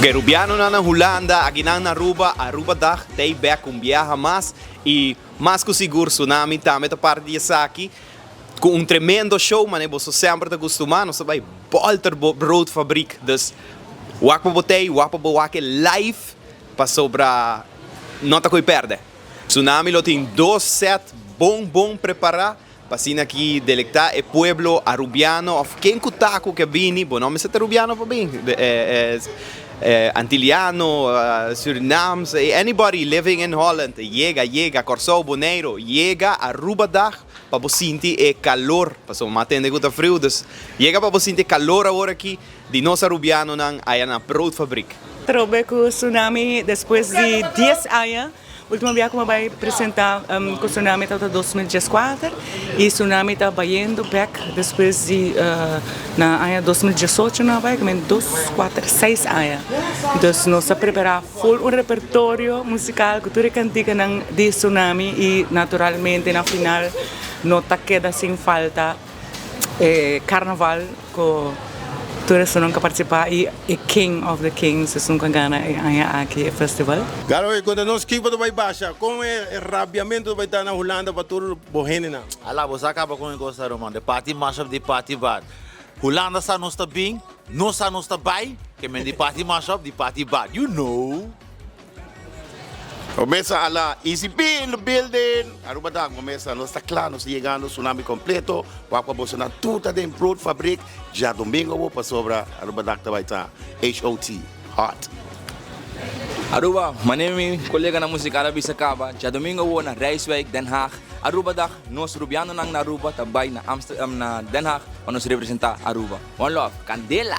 Gerubianonan na Hulanda, akinan na Aruba, Arubadag t'ei bek un biaha mas y mas cu sigur Tsunami tambe ta parti di esaki cu un tremendo show manera boso semper ta custuma, nos ta bay bolter bo broodfabriek dus wak pa bo t'ei, wak pa bo wak e live pasobra no ta coy perde. Tsunami lo tin dos set bon bon prepara Pa asina aki delektá e pueblo arubiano òf ken ku ta ku ke bini, bo no mester ta arubiano pa bin, antiliano, Surinaams, anybody living in Holland, yega, yega Kòrsou, Boneiru, yega Arubadag pa bo sinti e kalor, pasobra mi a tende ku ta friu, dus yega pa bo sinti e kalor awor aki di nos arubianonan aya na Broodfabriek. Trobe ku Tsunami despues di dies aña. Ultimo bia ku mi a bai presenta ku Tsunami tabata 2014 i Tsunami ta bayendo bek despues di na aña 2018 nan a bai, kimen dos, kuater, seis aña. Dus nos a prepara ful un repertorio musikal ku tur e kantikanan di Tsunami i naturalmente na final no ta keda sin falta E carnaval cu tur esunnan cu a participa y e king of the kings esun cu a gana e aña aki e festival. Garo konta nos kiko ta bai basha, kon e rabiamentu ta bai ta na Hulanda pa tur bo hendenan. Ala bo sa kaba kon e kos ta ruman, de party mash up di party bad. Hulanda sa nos ta bin, nos sa nos ta bai, ke men di party mash up di party bad, you know. Promesa a la Easy B in the building! Aruba dag Promesa, nos ta kla, nos ta yegando Tsunami completo, wak pa boso nan tur ta den Broodfabriek djadomingo awo pasobra Aruba dag ta bai ta HOT, hot. Aruba, manera mi coleganan musical a bisa caba, djadomingo awo na Rijswijk, Den Haag, Aruba dag, nos Rubianonan na Aruba ta bai na Amsterdam, na Den Haag pa nos representa Aruba. One love, candela!